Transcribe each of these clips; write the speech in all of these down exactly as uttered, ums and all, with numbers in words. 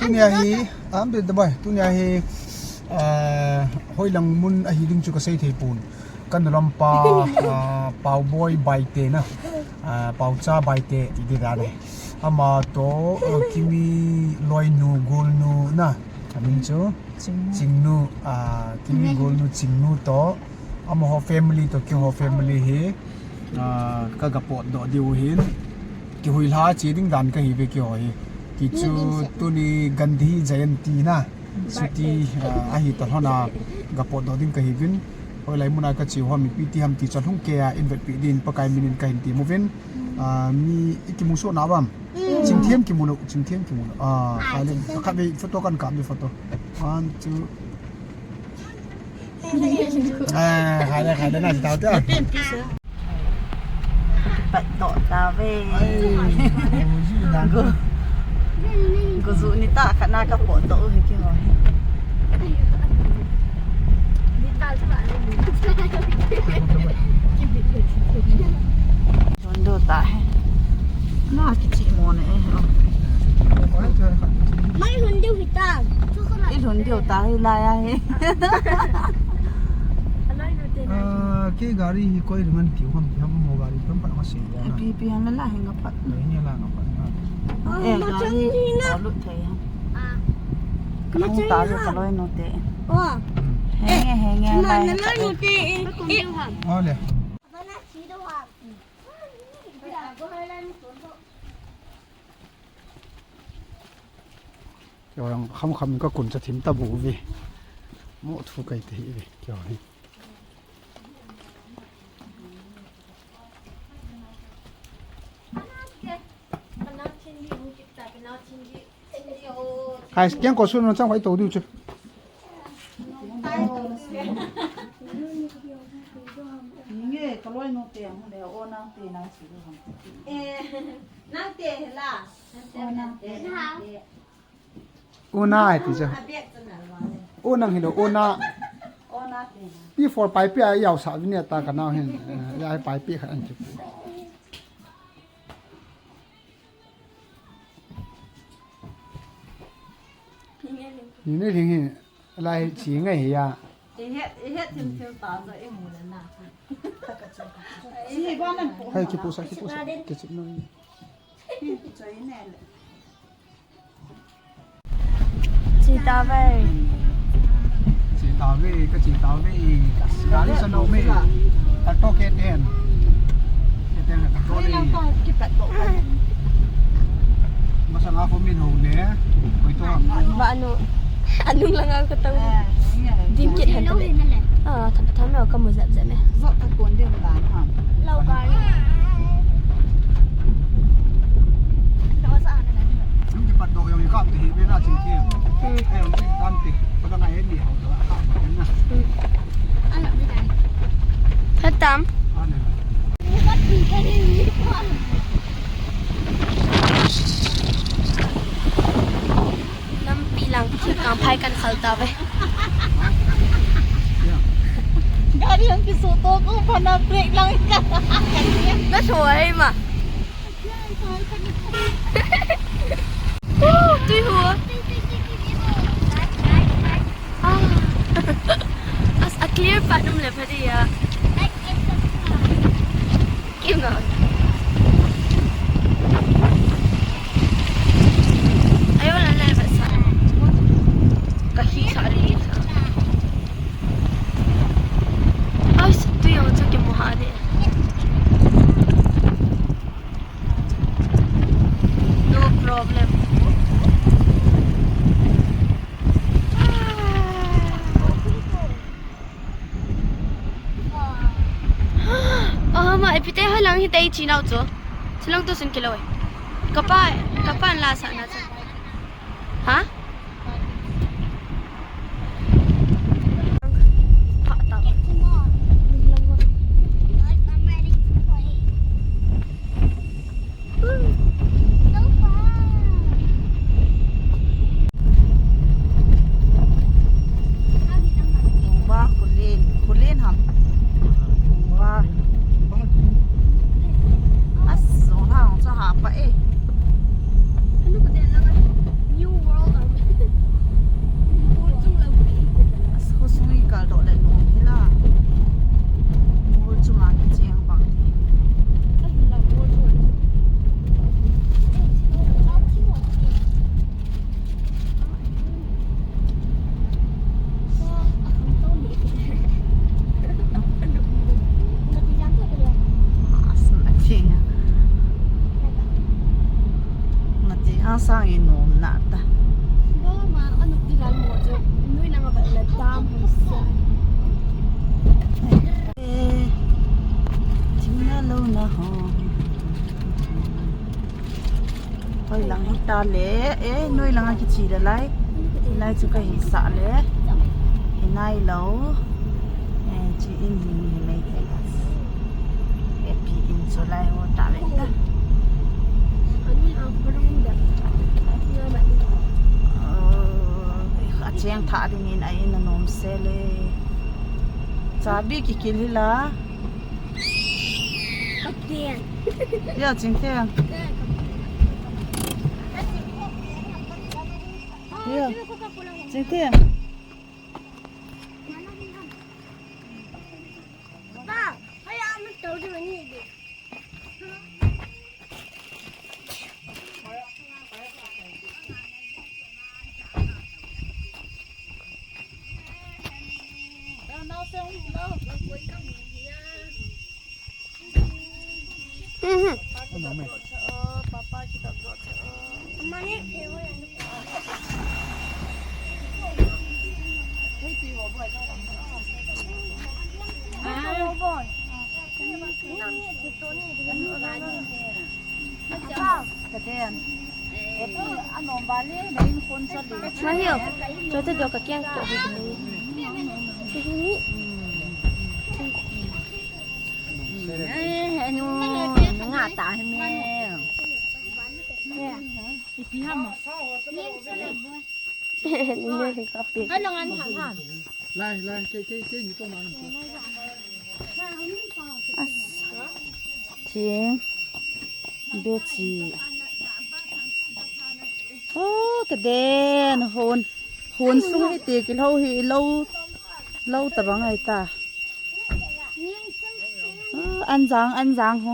Tunia hi, am, be, be, tunia hi, ah, hoilang mun ahi ding chu kasei thei pon. Ka nulam pa, ah, Paoboi Baite na. Ah, Paocha Baite ti ding dan e. Ama toh, ah, Kimi loinu, golnu na. Amin chu? Chingnu. Chingnu, ah, Kimi golnu Chingnu toh. Amaho family toh keiho family hi, ah, ka, ka potdoh diu hin. Kihuilha che ding dan kahi ve keiho hi. Ti chu tuni Gandhi Jayanti na. Chuti, ah, ahi toh lhona ka potdoh ding kahiuvin. Hoilai muna kache u ham, ipi ti ham ti chu alhung keiya in vetpeh din Pakai minin kahin tem uvin. Ah, mi i kimu soh na vam. Chingthem kimu lou, Chingthem kimu lou. Ah, khaile, khatvei photo kan kap di photo. One, two. Eh, khaile, khaile, na tao ta. Patdoh tave. Ai, go. Go ju ni ta khat na ka potdoh u hi keiho hi. Lhun diu ta hi. Na kichi mo ne e. Mai lhun diu hi ta. I lhun diu ta hi lai a hi. Ah, kei gari hi koi ring an tiu ham ti ham mo gari tam pa ma se ya na. Pi pi han la la hi nga phat. Ni la nga phat na. Eh, gari hi na. Lut thei ha. Ka ma chang ta ha. Ka loi nu te. Wa. Henge, henge, na, lai. Na loi nu te. Eh. Ole. Keiho kham kham ka kun cha thim ta bu ve. Mo thu kai te hi ve. Keiho hi. Hai, keng ko sun chang wai to diu chu. Nge, ka loi nu te ang le, o nang te nang si lu ham. Eh, nang te la. O nang te. O na ai ti chu. A bek chu na lo. O nang hi lo, o na. O na te. Pi for pai pi a yau sa vin ya ta ka nau hin. Eh, ya pai pi kha an chu. Ni ne thing hi, lai chi ngai hi ya. I het, i het thim thim ta zo i mu le na. Hai, kipu sa, kipu sa, kichip no. Che tave. Che tave, ka che tave. Gari sa no me. Auto ke ten. Ke ten ka to le. Masang a ko min ho ne. Koi to ham. Ba anu. Anu lang a ko tang. Dim kit han to le. Ah, tham, tham lo ka mu zap zap me. Zap ta kon dim dan ham. Lo gari. Lo sa. Yung kipat do yung ikap ti hi na ching ti. Hmm. Ay, yung ching tan ti. Pada nga ini hau da ka na. Hmm. Hatam. Ano? Lampi lang, thil kang phai kan khal ta ve. Gari ang kisuto ko, pana brake lang ka. Na suway ma. Oh, tui ho. Ah. As a clear pa num le phadi ya. Kim na. Ayo la le ba sa. Ka hi sa ri sa. Ai, sa tu yo sa ke mo ha de. No problem. Ah, ma, ipi te ha lang hi te chi nau chu. Chi lang tu sun kilo e. Kapa, kapa la sa na chu. Ha? Ba, kulen, kulen ham. Ba. As, zong ha, zong ha pa e. New World. Sang i nom na ta. Ba ma, ano ti gal mo jo. Nui lang ba la dam ho sa. Eh, thim na lo na ho. Hoi lang hi ta le, eh, nui lang a kichi le lai. Lai chu ka hi sa le. Hi nai lo. Eh, chi in hi hi mai thei la. Happy in chu lai ho ta ve ta. Oh, a cheng tha ding in a in a nom se le. Chabi kikil hi la. Pathian. Yo, Chingtheng. Yo, Chingtheng. Pa, haya, ano to, di ba ni? Mhm. Mahiu, chote dok ka kiang ko hi ni. Eh, anu, nga ta hi me. Ipi ham. Ni ne ka pe. Ano ngan ham ham. Lai, lai, ke, ke, ke, ni ko ma. As. Thing. Bechi. Oh, ka den hon. Hon sung hi te ki lo hi lo. Lo ta bang ai ta. Oh, an jang, an jang ho.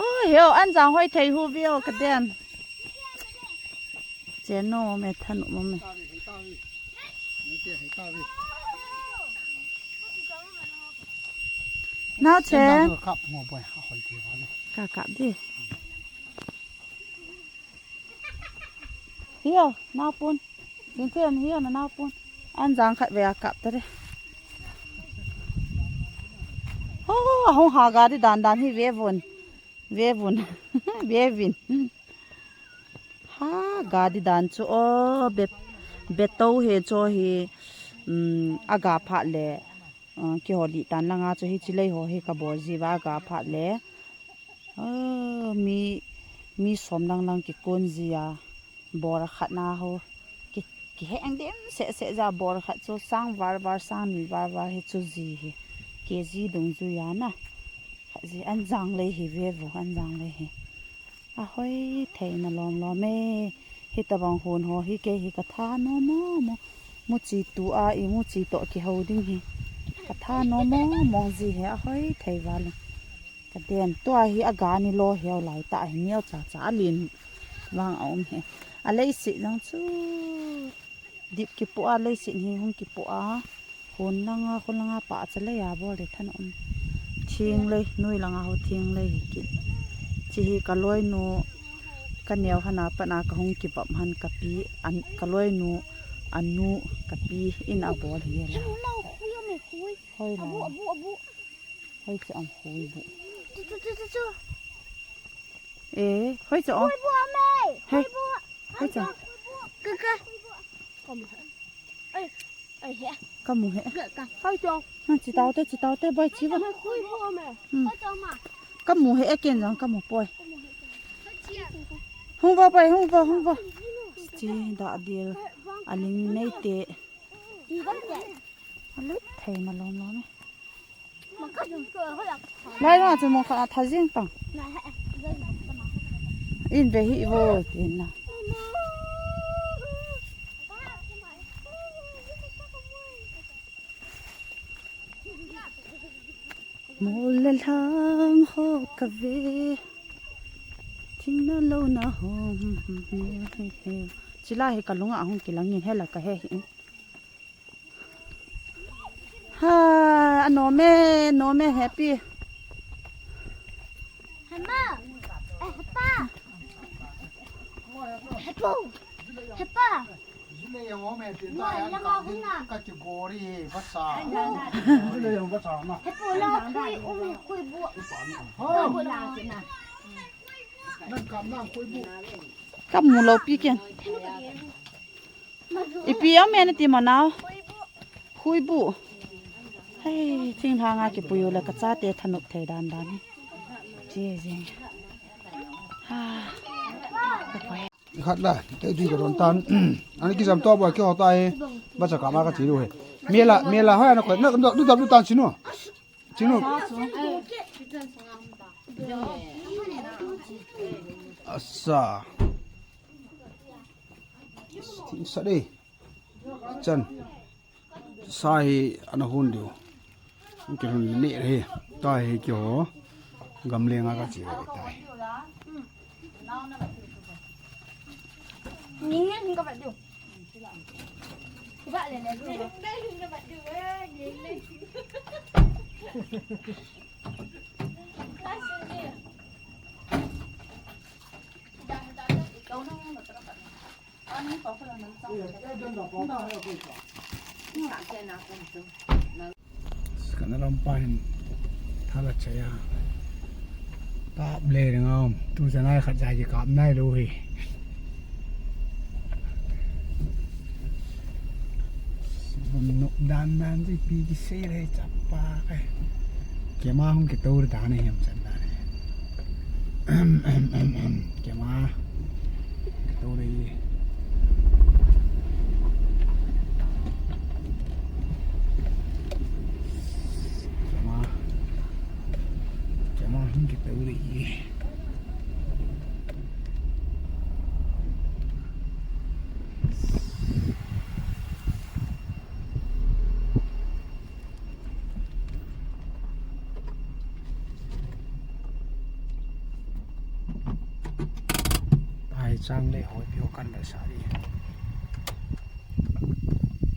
Oh, heo, an jang hoi thei hu vio ka den. Che no me than mo me. Nao che. Kap mo boy, ha hoi thei ba le. Ka kap di. Hiyo, naopon. Chingtheng hiyo na naopon. An jang khat ve a kap ta de. Ho, hung ha ga di dan dan hi ve vun. Ve vun. Ve vin. Ha ga di dan chu o be, be to he cho hi, um, a ga phat le. Uh, kiholi tan langa chu hi chilei ho hi ka bol ji va ga phat le. Oh, mi, mi som lang lang kikon ji a. Bor khat na ho. Ki, kiheng dem se se ja bor khat chu sang var var sang ni var var hi chu ji hi. Ke ji dung ju ya na. Khat ji an jang lei hi ve vo an jang lei hi. A hoi thei na lom lom e. Hi ta bang hun ho hi ke hi ka tha no mo mo. Mu chi tu a i mu chi to ki ho ding hi. Ka tha no mo mo ji hi a hoi thei va le. Ka den tua hi a ga ni lo heo lai ta hi neo cha cha a lin vang a um hi. A lei si jang chu. Dip kipu a lei si hi hung kipu a. Hun langa, hun langa pa cha lei a bol le than um. Thing lei, nui langa ho thing lei hi ki. Chi hi ka loi nu, ka neo hana pana ka hung kibam han ka pi, an, ka loi nu, anu, ka pi in a bol hi la. Hoi la. Hoi chu am hoi bu. Chu, chu, chu, chu, chu. Eh, hoi chu am. Hoi bu am e. Hei. Hoi bu. Hoi chu. Ka, ka. Kom. Ai, ai he. Ka mu he. Ka, ka. Hoi chu. Hmm, chi tau te, chi tau te, boi chi ba. Hoi bu am e. Hmm. Hoi chu ma. Ka mu he, e ken jong ka mu poi. Hung va boi, hung va, hung va. Chi da dil. A ling nei te. Ti ban te. A le thei na lom lom e. Lai ma chu mo kha tha jing tang. In ve hi vo tin na. Mol le lhang ho ka ve. Thing na lo na ho. Chila hi ka lunga hung kilang in hela ka he hi. Ha, a nom e, nom e, happy. Hema. Eh, Hepa. Hepa. Zule yang om e, tin ta yang ka, ka ti gori, basa. Zule yang basa na. Hepa la khui um, khui bu. Ho. Khui bu la na. Nang kam nang khui bu. Kamu lou pi ken. Ipi om e nati mo nao. Khui bu. Hei, thinglhang a kipui u le kachate thanop thei dan dan. Che jing. Ha. Khat la, te dui ka don tan. Ani kijam to ba ki ho ta e. Basa kama ka chi lu he. Mela, mela ha na ko, na, na, du dam du tan chinu. Chinu. Asa. Thing sa de. Chan. Sa hi ana hun diu. Ki hun ne re. Ta hi ki ho. Gamle nga ka chi re ta hi. Ning ne hin ka bat diu. Ki bat le le diu. Kana lam pa hin thala chaya. Kap le ring am. Tu janai khat jai ji kap nai lo hi. Mun nok dan dan ji pi ki se le chapa kai. Kema hung ki tor dan hem chan dan. Kema. Kito dei. Kema. Kema hung kito dei. Ai, chang le hoi pio kan le sa di.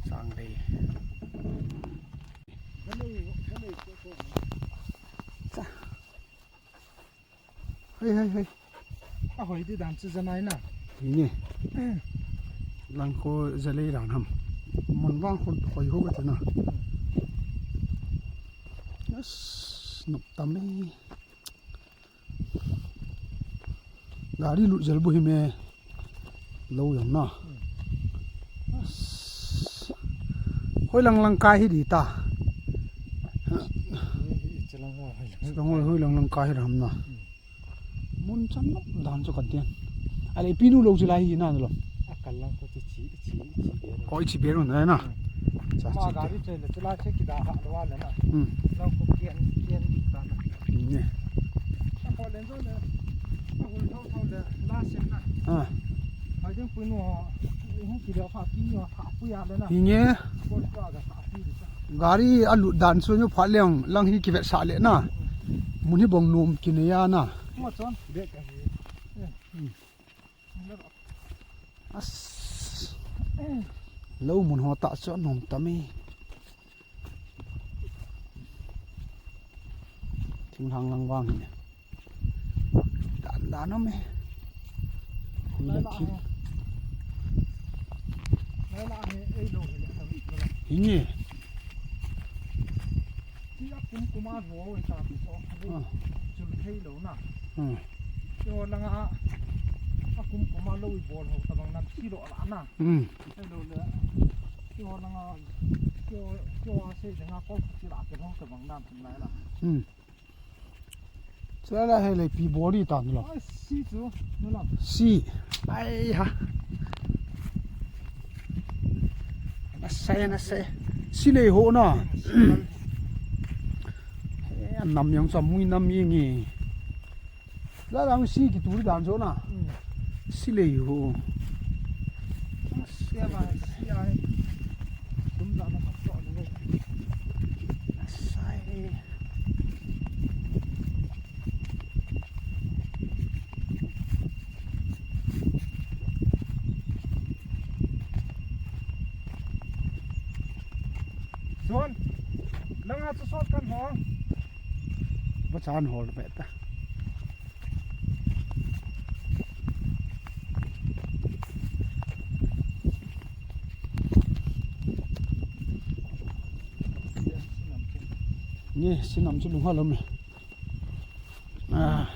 Chang le. Cha. Hei, hei, hei. A hoi di dan chu janai na. Ni. Lang ko jalei dan ham. Mun vang ko hoi ho ka na. Yes, nop tam e. Gari lut jel bu hi me. Lo yang na. Yes. Hoi lang lang kai hi di ta. Hoi lang lang kai hi ram na. Mun chan nop dan chu kan tian. Ale pinu lo chu lai hi na lo. A kal lang ko chu chi, chi, chi ber. Ko chi ber na na. Cha, ma cha, gari cha. Chele chu la che ki da ha lo wa le na. Hmm. Lo ko kian, kian di ta na. Ne. A ko len zo le. A hul tho tho le la sim na. Ah. Hai ding pui nu ho. Hu ki le pha ki nu ha pu ya le na. Hi nge. Ko chu a ga ha pi di ta. Gari a lut dan chu nyu pha leng lang hi ki vet sa le na. Mun hi bong num ki ne ya na. Mo chon. Bek ka hi. As. Lo mun ho ta chu nom tam e. Thinglhang lang vang hi. Dan dan nom e. Hui la thim. Hi nge. Ti a kum kum a ho i ta ti so. Ah. Chul thei lo na. Hmm. Ti ho langa a kum kum a lo i bol ho tabang na ti lo la na. Hmm. Thei lo le. Ti ho langa ti ho, ti ho a se de nga ko ti la ke ho tabang na ti la la. Hmm. Chulai la he le pi bol di ta nu lo. Ai, si chu, nu lo. Si. Ai ha. Na sai, na sai. Si le ho na. Eh, nam yang sa mui nam ye nge. La la si ki tu dan jo na. Hmm. Si le ho. Sia ba, sia. Tum da na ka so ni. Sai. John, langa chu sot kan ho. Ba chan hol be ta. Ye, sinam chu lunghel um e. Ah.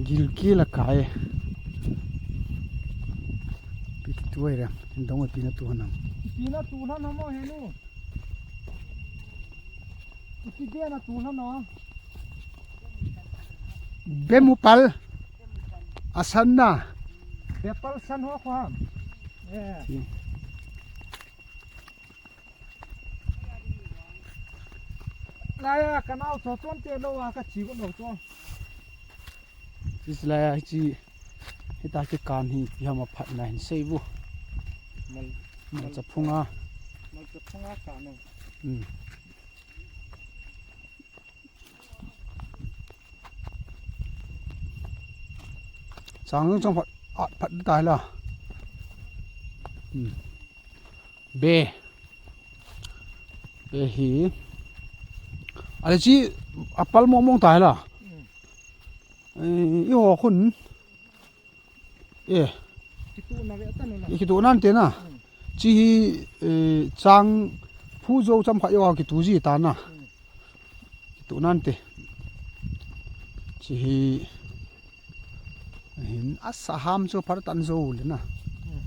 Gilkel a kai. Ipi ti tu ahi rem. Hin dong ipi na tu hanam. Ipi na tu hanam o henu. Ipi dia na tu hanam. Bemupal. Asan na. Bepal san ho ko ham. Yeah. Ti. Laiya, ka nao cho chon te lou a, ka chi ko lou cho. Tis laiya, hichi, hita kikan hi, ipi ham a phatna hin sei vu. Mal, malcha phunga. Malcha phunga ka no. Hmm. Chang chang phat, at phat tai la. Hmm. Be. Be hi. Ale chi apal mong mong tai la. Hmm. Eh, i ho khun. Eh. Kitu na ve ta nu na. I kitu nan te na. Hmm. Chi hi, eh, chang phu zo cham kha yo kitu ji ta na. Hmm. Kitu nan te. Chi hi. Hin asa ham chu phar tan zo le na. Hmm.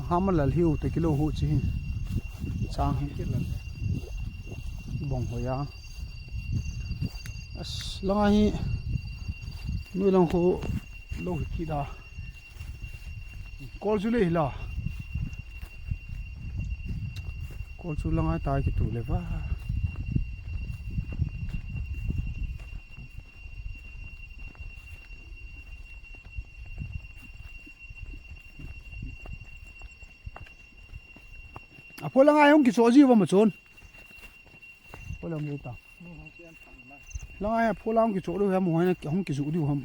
Ham a lal hiu te kilo hu chi hi. Chang hi. Bong hoya. As langa hi. Nui lang khu lo hi ki da. Kol chu le hi la. Kol chu langa ta kitu le va. Apho langa hung kicho ji va ma chon. Apho lang ta. Langa apho lang kicho diu ham, hung kichu diu ham.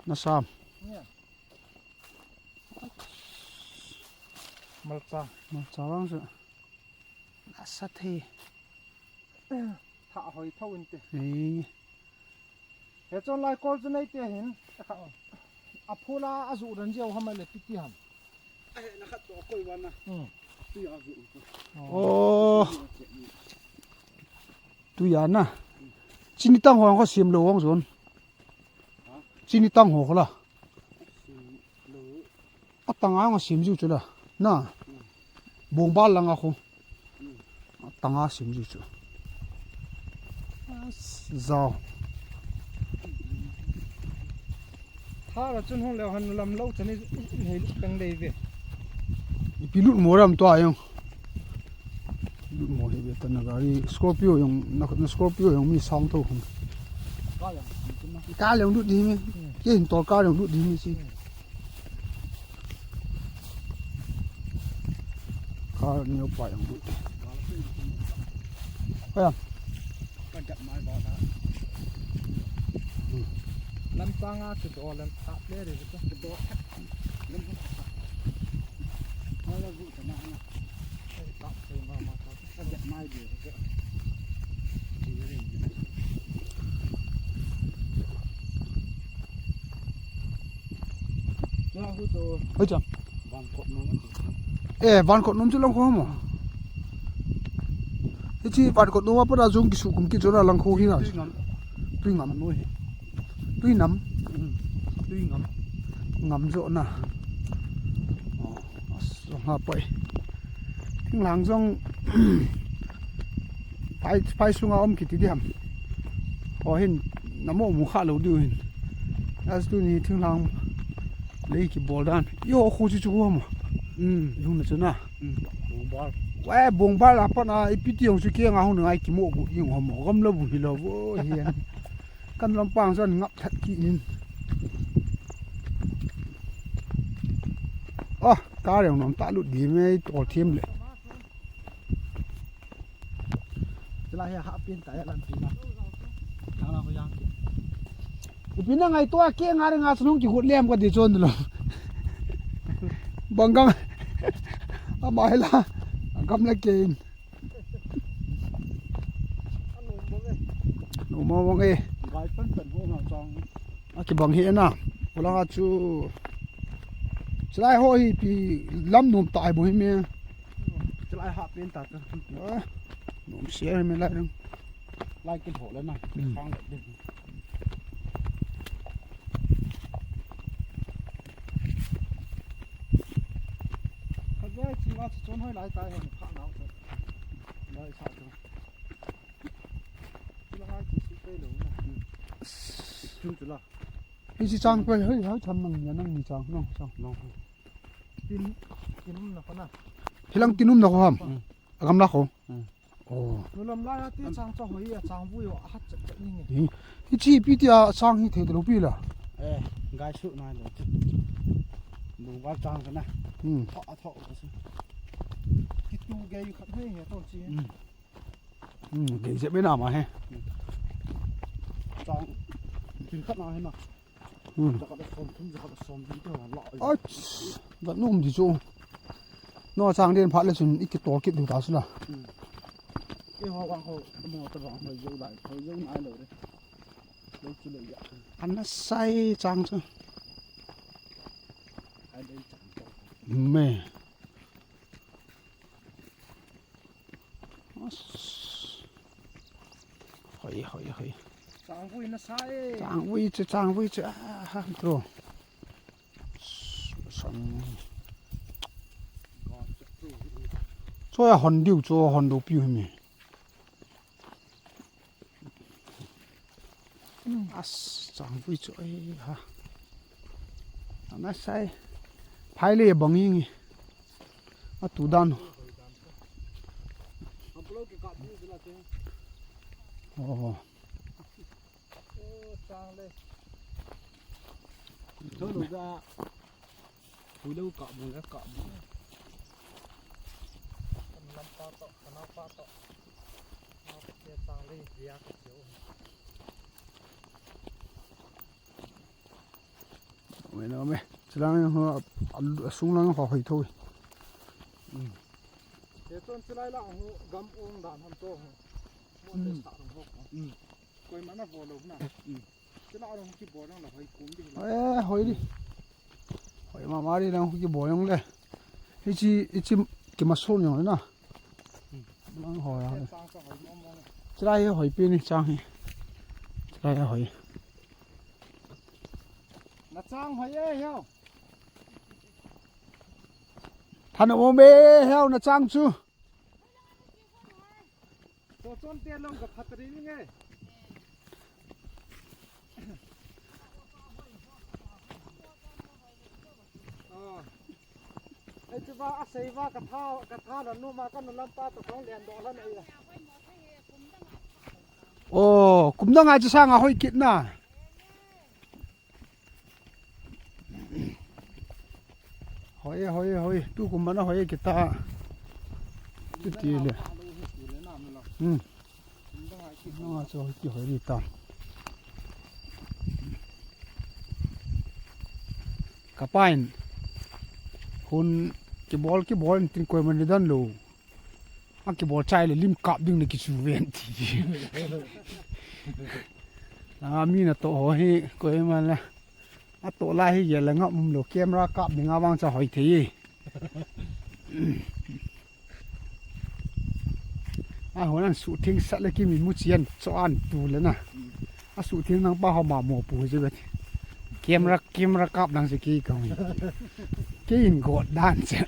Na sam. Malcha. Malcha vang sa. Nasa thei. Tha hoi thou inte. Ei. He chon lai kol chu nei te hin. Apho la a zu dan jeu ham le piti ham. A he na khat to koi wan na. Hmm. Tu ya zu. Oh. Tu ya na. Chini tang hong ko sim lo hong zon. Chini tang ho la. Atanga nga sim jiu chu la. Na. Bong bal langa khu. Atanga sim jiu chu. Zau. Tha la chun hung leo han lam lo chani nei lu peng dei ve. Ipi lut mo ram to ayong. Lut mo hi ve ta na gari Scorpio jong na, na Scorpio jong mi sang tho khun. Ka jong lut di mi. Ke hin tol ka jong lut di mi si. Ka neo pa jong lut. Ka jam. Lam tanga ke do lam ta le re ko. Hoi chang. Eh, van kot nom chu lang ko mo. Hichi van kot nom apa da jong kisu kum ki jora lang ko hi na. Tui ngam. Tui ngam noi hi. Tui nam. Mm. Tui ngam. Ngam jo na. Oh, as, jong ha poi. Thinglang jong pai, pai sunga om kiti di ham. Ho hin namo mu kha lo diu hin. As tu ni thinglang lei kibol dan. Yo khu chu chu mo. Mm. Lung na chu na. Mm. Bongbar. Wa bongbar la pa na ipi ti jong chu ke nga hung ngai kimo bu jong ho mo. Gam lo bu hi lo bo hi. Kan lampang chuan ngap that ki nin. Oh, ka reng nom ta lut di mai tol thiam le. Tila hi ha pin ta ya lan pin la. Yang la ko yang ki. Ipi na ngai to a ke nga re nga chun hung ki khut lem ka di chon lo. Bang gam. Ama hela. Gam la ke in. Numa vang e. Gai pan pan ho na chang. A kibang hi na. Ulanga chu. Chulai ho hi ipi lam nom ta ai bo hi me. Chulai ha pen ta ta. Ah, nom sia hi me lai dang. Lai kin ho le na. Hmm. Khang le din. Khat ve chinga chu chon hoi lai tai ho pha nau chu. Lai sa chu. Chulai chi su pe lo na. Chu chu la. Hiche chang pe, hei, hei, chang nang, ya nang ni chang, nang chang. Nang. Tin, tin um na ko na. Hilang tin um na ko ham. Mm. Agam na ko. Mm. Oh. Nu lam lai a ti chang cho hoi a chang vui a hat chat chat ni nge. Hi, hiche pi ti a chang hi thei lo pi la. Eh, gai su nai lo. Bu ba chang ka na. Hmm. Tho, tho, ka su. Ki tu gai khat hei he to chi. Hmm. Hmm, gei jep mai na ma he. Chang, tin khat na he na. Hmm. Jakhat som thum, jakhat som thum te la. Ach, ga nom di chu. No chang den phat le chun i ki to kit du ta su la. Hmm. E ho wang ho, mo ta wang ho, yo lai, ho yo nai lo re. Lo chu le ya. Ana sai chang chu. Ai le chang to. Me. Hoi, hoi, hoi. Changvui na sa e. Changvui chu, changvui chu. Ah, ha, bro. Sang. Chu a hon diu chu, hon do piu hi mi. As, changvui chu, ai ha. Ana sai. Phai le bang ing. A tu dan. Oh. Chang le. Tholo da. Pui lo kap bu le kap bu. Kan lampa to, kan naupa to. Naupa te chang le, ria ka cheu. Ome, ome. Chilang ho, a, a sung lang ho hoi thoi. Hmm. Te chon chilai la ho gam ong dan ham to ho. Mo te sa ho. Hmm. Koima na bol lou na. Hmm. Chila rong kibol rong la hoi kum di. Eh, hoi di. Hoi mama di lang kibol rong le. Hichi, hichi kimason rong na. Hmm. Lang hoi. Chang sa hoi mo mo. Chila hi hoi pi ni chang hi. Chila hi hoi. Na chang hoi e hiao. Than o me hiao na chang chu. Cho chon te long ka phatri ni nge. Oh. Ei chu ba a sei ba ka tha, ka tha la nu ma ka nu lampa to kong len do la nei. Oh, kum dang a chu sang a hoi kit na. Hoi, hoi, hoi. Tu kum mana hoi kita. Tu ti le. Hmm. Na cho ki hoi ri ta. Ka pain. Hun kibol, kibol tin koima ni dan lou. A kibol chai le lim kap ding na kichu ven ti. A mi na to ho hi koima la. A to lai hi ya la ngam um lou camera kap ding a vang cha hoi thei. A ho nan su thing sat le ki mi mu chian cho an tu le na. A su thing nang pa ho ma mo pu je vet. Camera, camera kap nang se ki ka hoi. Ke in got dan che.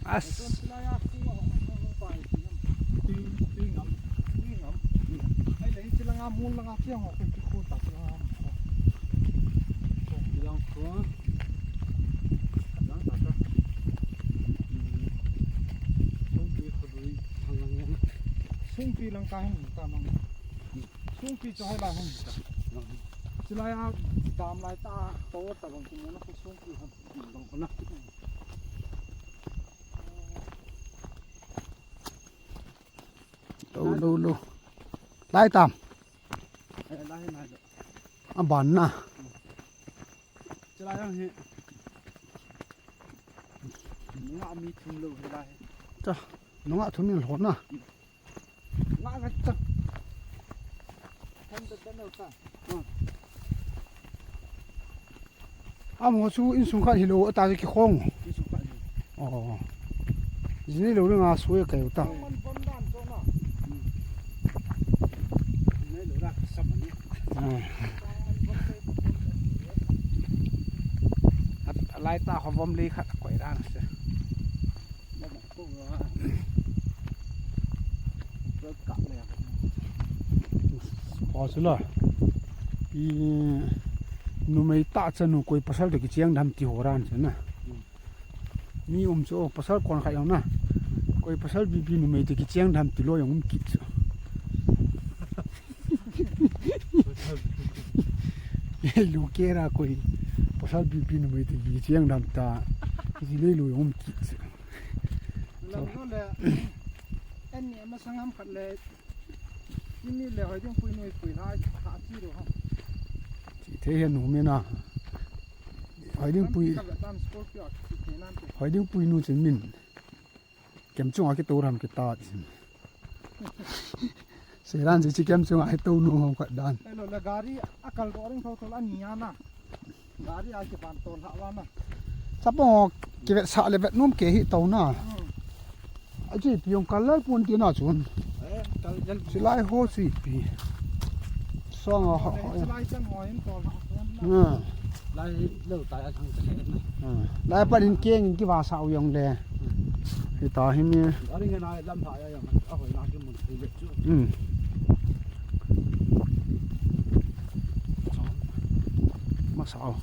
As. Sungpi lang ka hin ta mang. Sungpi chu hoi lai hung ta. Chilai a dam lai ta to ta bang ku mo na ku sungpi hung. Bang ku na. Lo, lo, lo. Lai tam. Eh, lai, lai, lai. A ban na. Chilai a hi. Nga mi thum lo hi lai. Cha, nga thum in lo na. Nga nga cha. Amaho chu insung khat hilou, ata chu kikhong. Insung khat hi. Oh. Jini lou ringa soi kai uta. Sangman vom dan chu na. Hmm. Jini lou ra kasam ani. Ah. Sangman vom kai. At, alai ta ho vom lei khat koi ran se. Aw, chula. I, numei tah chanu koi pasal toh kicheng dem ti ho ran chu na. Mi um chu, pasal kon khat jong na. Koi pasal bibi numei toh kicheng dem ti lou jong um kit chu. Lu kera koi pasal bibi numei toh kicheng dem ta. Kiti lei lou jong um kit chu. Lam lo le, en ni masang ham khat le, ni le hoi ding pui nui pui la, ha chi lo ha. Chi thei hen nu me na. Hoi ding pui, Tam, tam, Scorpio, chi thei nan te. Hoi ding pui nu chen min. Kem chunga kitou ram kita. Seran si chi kem chunga kitou nu hong khat dan. Hello, la gari a kal do ring thou thou la ni ana. Gari a kipan tol ha vana. Sapong kivet sa le vet nom ke hi tou na. Hmm. A chi pi jong kal lai pon ti na chun. Eh, kal jal. Silai ho si pi. Song a ho, ho. Silai chang ho in tol ha pon na. Hmm. Lai lo ta ya thang ta na. Hmm. Lai pa din keng in ki va sa u jong le. Hmm. Hi ta hi mi. Gari nge na lam ha ya jong. A hoi na ki mun ku le chu. Hmm. Masa o.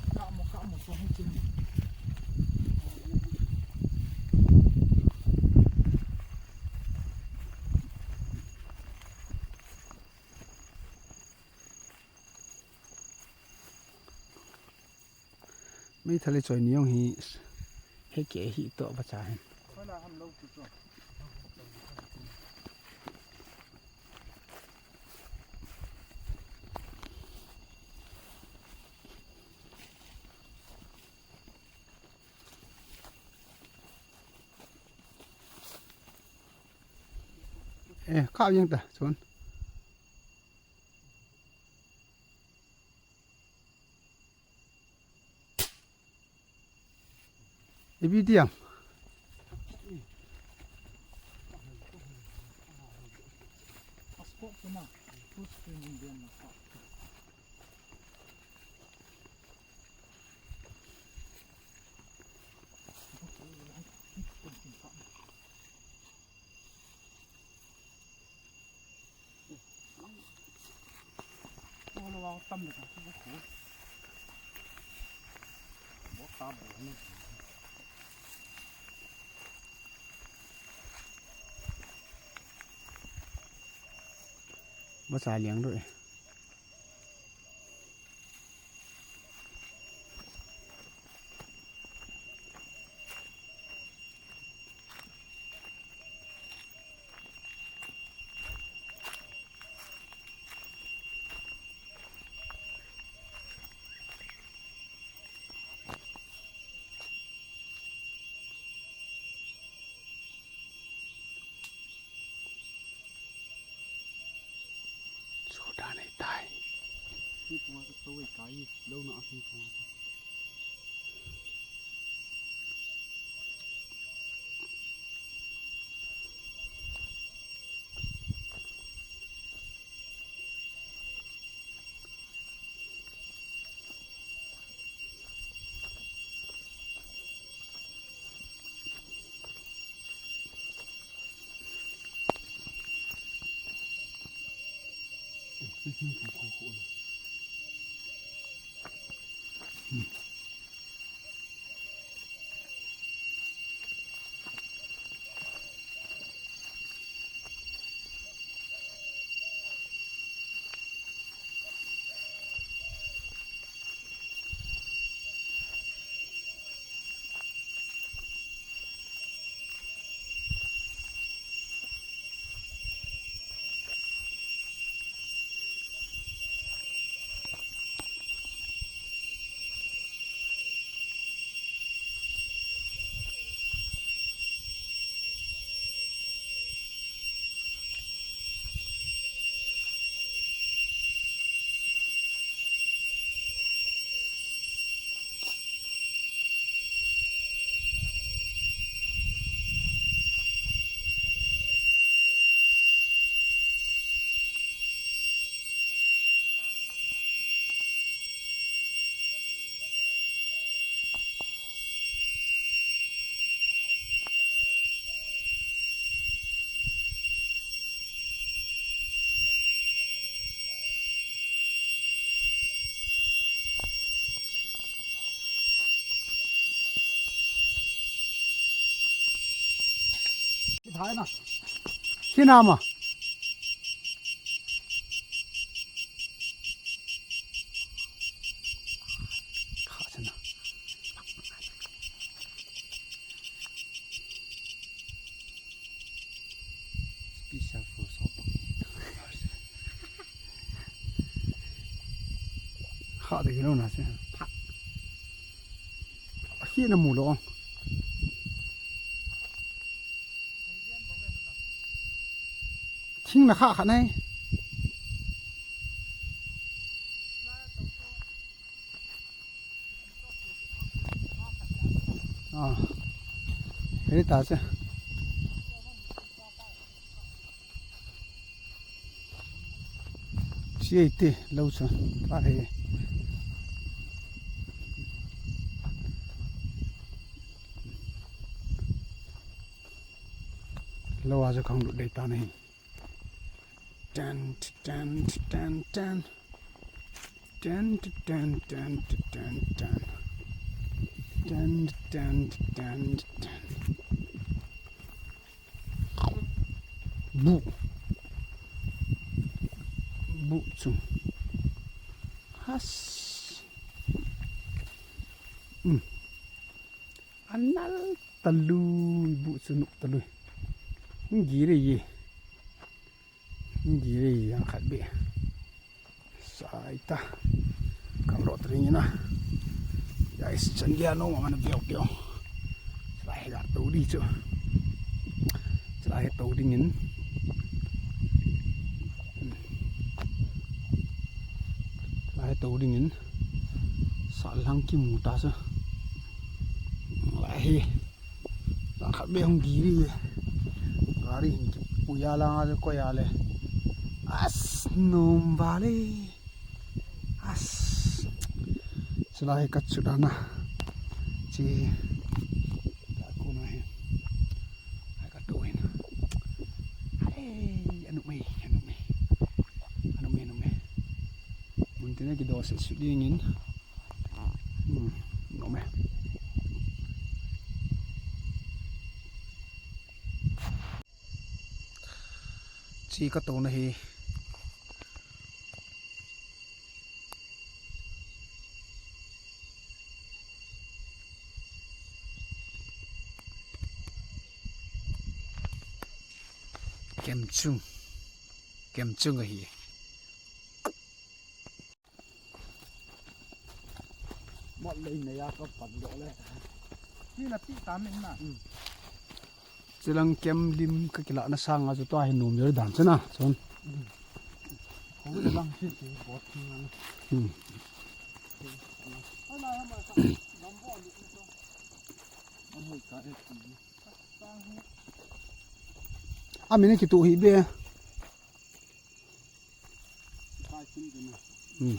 Meithal le choi ni jong hi he ke hi to ba cha hen. Eh, kap jeng ta, chun. Ipi ti ham. Ba sa liang do e. Sudan ai tai. Ni pung a ka tawai kai, lo na a ni pung a. Thai na. Khi na ma. Kha chana. Special for sopa. Kha de kilo na se. Khi na mu lo. Thing na kha kha nai. Ah. Hei ta se. Chi ei te lo chu. Pa he. Lo a chu khang lut dei ta nahi. Tan, tan, tan, tan. Tan, tan, tan, tan, tan, tan. Tan, tan, tan, tan. Bu. Bu chu. Has. Hmm. Anal talui, bu chu nuh talui. Hung gire ye. Hung gire ye, ang khat be. Sai ta. Kam ro tring ina. Guys, chan dia no, mana biau biau. Sai ga to di chu. Sai to ding in. Lai to ding in. Sa lang kimu ta sa. Lai hi. Lang khat be hung giri. Gari hin kipui a lang a le koi a le. As nom vale. As. Chulai ka chu dana. Chi. Ta ko na he. Ai ka to hin. Ai, anu mai, anu mai. Anu mai, anu mai. Mun tin a kido se su ding in. Hmm, anu mai. Chi ka to na hi. Kem chung. Kem chung ahi. Mot lei nei a ka pan doh le. Chi na ti ta min na. Hmm. Chilang kem lim ka kila na sang a chu tua hi nom jor dan chana chun. Hmm. Ko lang si si bot na. Hmm. Ai na ma sa dam bo lu. An hoi ka e. Amin kitu hi be. Hmm.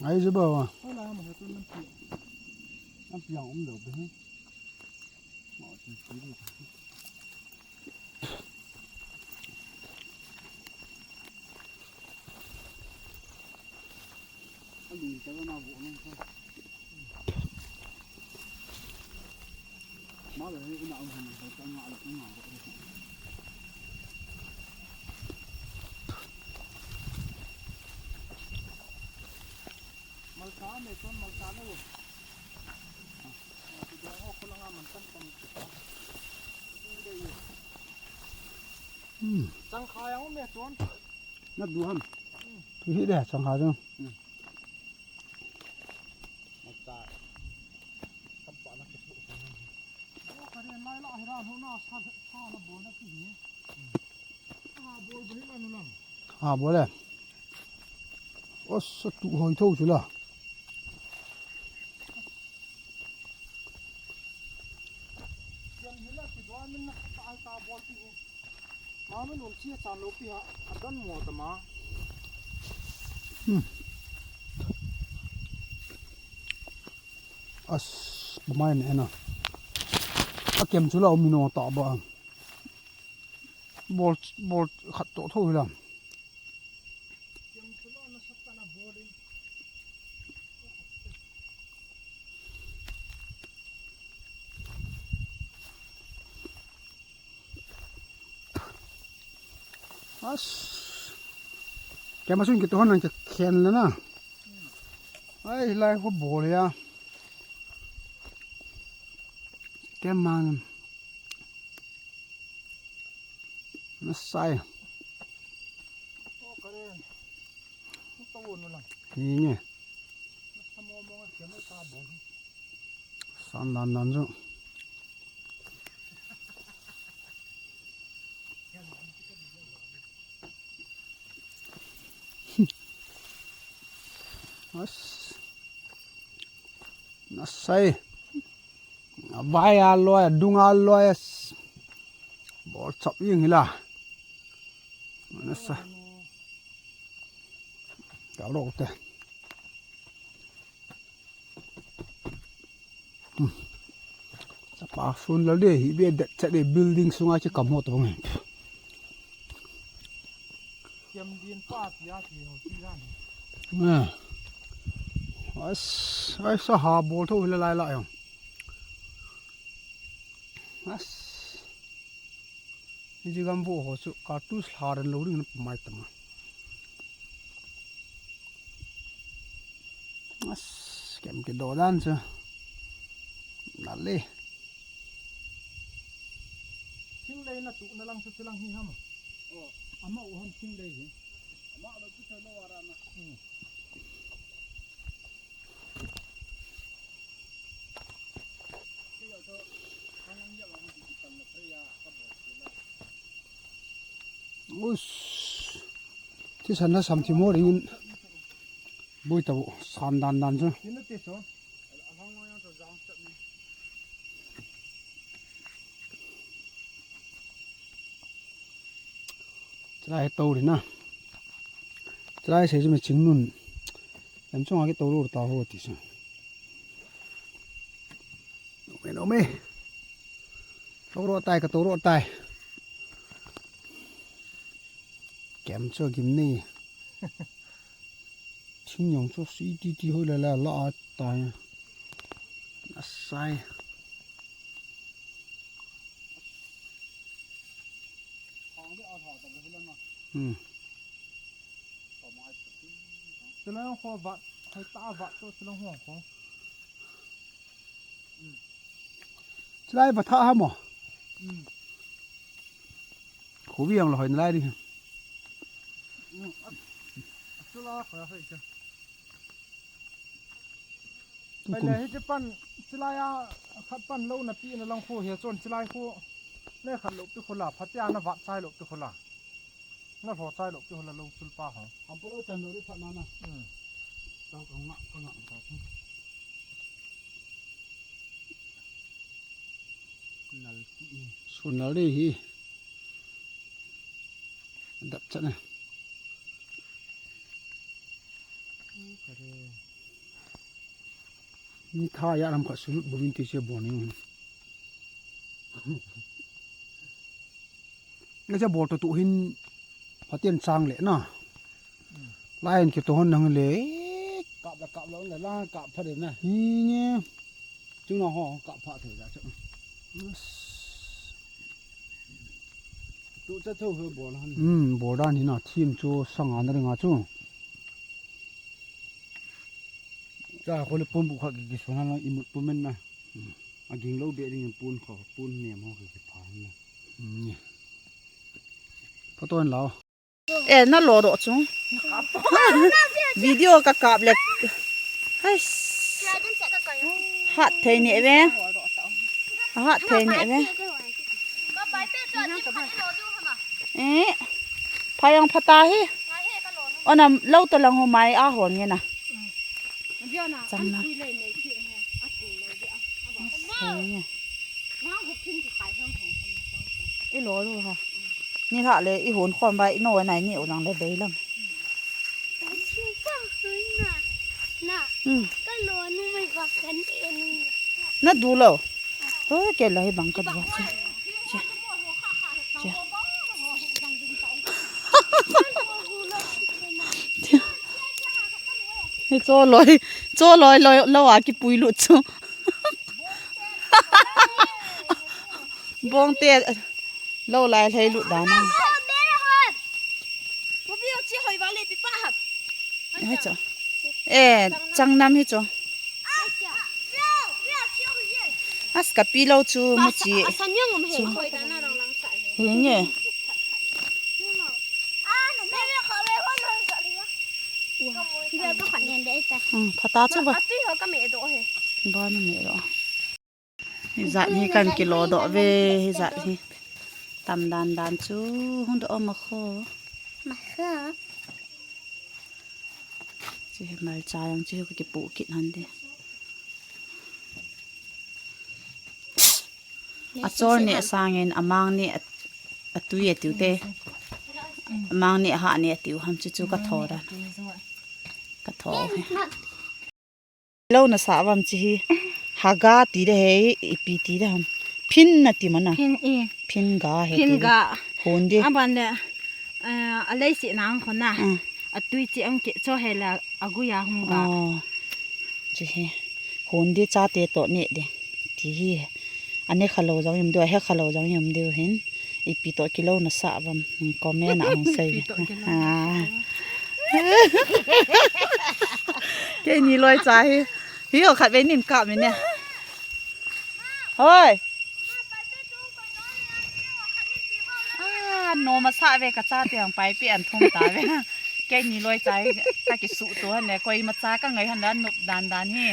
Ai je ba wa. Malsa me ton malsa lo. Hmm. Changkha yang me ton. Na du ham. Thu hi de changkha jong. Hmm. Malsa. Kam pa na ke. Ka ren lai la hi ran ho na sa sa na bol na ki ni. Ha bol be la nu lam. Ha bol le. Os tu hoi tho chu la. Yang hi la ki do min na ka ta bol ki ni. Mama lum chi a chan lo pi ha, a don mo ta ma. Hmm. As, bumai ne na. A kem chu la um no ta ba. Bol, bol khat to tho hi la. As. Kem a sun kitoh hon nang kikhen le na. Ai, lai kho bol ya. Kem man. Nasai. Ni nge. San dan dan chu. As. Nasai. Avai a loi, adung a loi. Bol chap jing hi la. Nasa. Ka lo te. Hmm. Chapa sun la de hi be det cha de building sunga chi kam ho to nge. Kiam din pa tia ti ho ti ran. Ah. As, ai sa ha bol tho hi la lai la jong. As. Hiche gam vo ho chu cartridge lha ran lo ding na mai ta ma. As, kem kidoh dan chu. Nale. Thinglei na tu na lang chu chilang hi ham. Oh. Ama u ham thinglei hi. Ama lo chu lo ara na. Hmm. Us. Thisan la sam thi mo ringin. Boi ta bo, san dan dan chu. Chulai hi tou ri na. Chulai sei chu mi ching nun. Em chunga kitoh ro ta ho ti sa. Nome, nome. Toh ro tai, katoh ro tai. Kem chu gim ni. Thing jong chu si ti ti hoi la la la a tai. Asai. Hmm. Chulai kho vat, hoi ta vat to chulai kho kho. Chulai vatha ha mo. Hmm. Khovi ang la hoi nalai di. Hmm. Chulai kho hoi cha. Pai le, hiche pan, chulai a, khat pan lo na pi na lang kho hi chun chulai kho. Le khat lo pi kho la, phatea na vat chai lo pi kho la. Na lo chai lo pi kho la lo chul pa ho. Am pa lo chan lo ri phat na na. Hmm. Tao ka nga, ka nga, ka nga. Nal ki. Su nal ri hi. Dap chan na. Ni tha ya ram kha sulut bovin ti che bol ni. Nga che bol to tu hin phaten chang le na. Lai in kitoh hon nang le. Kap la kap lo la la kap pha de na. Hi nge. Chung na ho kap pha thei da chu. Tu cha tho ho bol han. Hmm, bol dan hi na thim chu sang an ring a chu. Cha kho le pon bu kha ki, ki sona la imut pon men na. A ging lo be ding pon kho, pon nem ho ki, ki pha na. Hmm. Photo an lao. Eh, na lo ro chu. Video ka kap le. Hais. Hat thei ni ve. Hat thei ni ve. Eh, phayang phata hi. Ona lo to lang ho mai a hon nge na. Chang na. Ilo ru ha. Ni hlah le, i hon khom vai, i no nai ni u lang le bei lam. Thing pang hui na. Na. Hmm. Ka lo nu mai va kan e nu. Na du lo. Ho, ke la hi bang ka du che. Che. Che. Ni cho loi, cho loi, loi, lo a ki pui lu chu. Bong te. Lo lai lhei lut dan a. Hai chu. Eh, chang nam hi chu. As ka pi lo chu mu chi. Hi nge. Hmm, phata chu ba. Ba nu me lo. Hijat hi kan kilo doh ve, hijat hi. Tam dan dan chu, hung doh ma kho. Ma kho. Chi hi malcha jong chi hi ka kipu kit han de. A chor ne sangin amang ne a, a tui a tiu te. Amang ne a ha ne a tiu ham chu chu ka tho dan. Ka tho he. Lo na sa vam chi hi. Haga ti de he, ipi ti de ham. Phin na ti mana. Phin i. Phin ga he Phin ti de. Ga. Hon de. Aban de. Eh, a lei si nang khona. Ah. A tui chi ang ke cho he la a gui a hung ga. Oh. Chi he. Hon de cha te to ne de. Ti hi. Ane kha lo jong yum de, he kha lo jong yum de hin. Ipi to kilo na sa vam, hmm, comment a hung sei. Ipi to kilo na sa. Ah. Keini loi cha hi. Hi ho khat ve nin kap mi ne. Hoi. Ah, no ma sa ve ka cha te ang pai pi an thum ta ve. Keini loi cha hi ka ki su tu han ne, koi ma cha ka ngai han dan nup dan dan hi.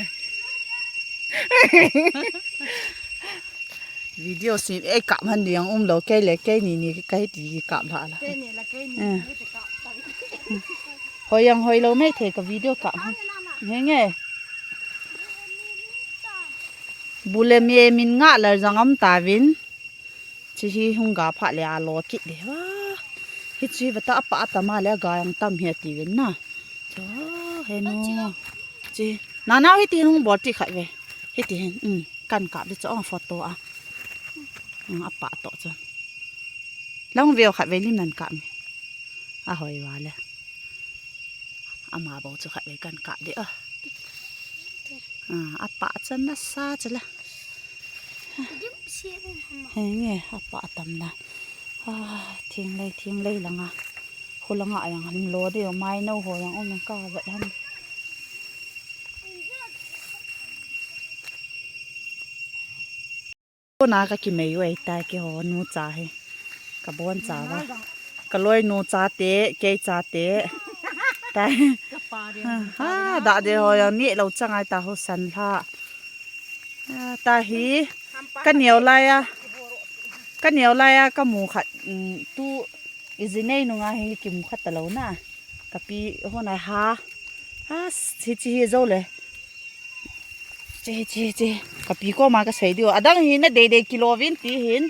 Video sim, eh, kap han ding um lo, kei le keini ni ka hi ti kap la la. Keini la keini. Eh. Ni ti kap ta. Hoi ang hoi lo mai thei ka video kap han. Nge nge. Bu le me min nga la jang am ta vin. Chi hi hung ga pha le a lo kit de wa. Hi chi va ta pa ta ma le ga yang tam hi ti vin na. Cho, he nu. Chi. Na na hi ti hung bol ti khat ve. Hi ti hin. Um. Kan kap di chu ong photo a. Ong a pa to chu. Lang veo khat ve lim nan kap mi. A hoi va le. Ama bou chu khat ve kan kap di a. A, a pa chan na sa chu le. He nge, a pa tam na. A, thing lei, thing lei langa. Khu langa yang han lo de, mai no ho yang om ka vet han. Kona ka kimei u ei tai keiho nu cha hi. Ka bon cha va. Ka loi nu cha te, kei cha te. Tai. Ha, da de ho yang ni lo chang ai ta ho san la. Ah, ta hi. Ka neo lai a. Ka neo lai a ka mu khat, mm, tu Iji nei nunga hi kimu khat talou na. Kapi hon a ha. Ha, chi chi hi zo le. Chi, chi, chi. Kapi koma kasei diu. Adang hi na dei dei kilo vin ti hin.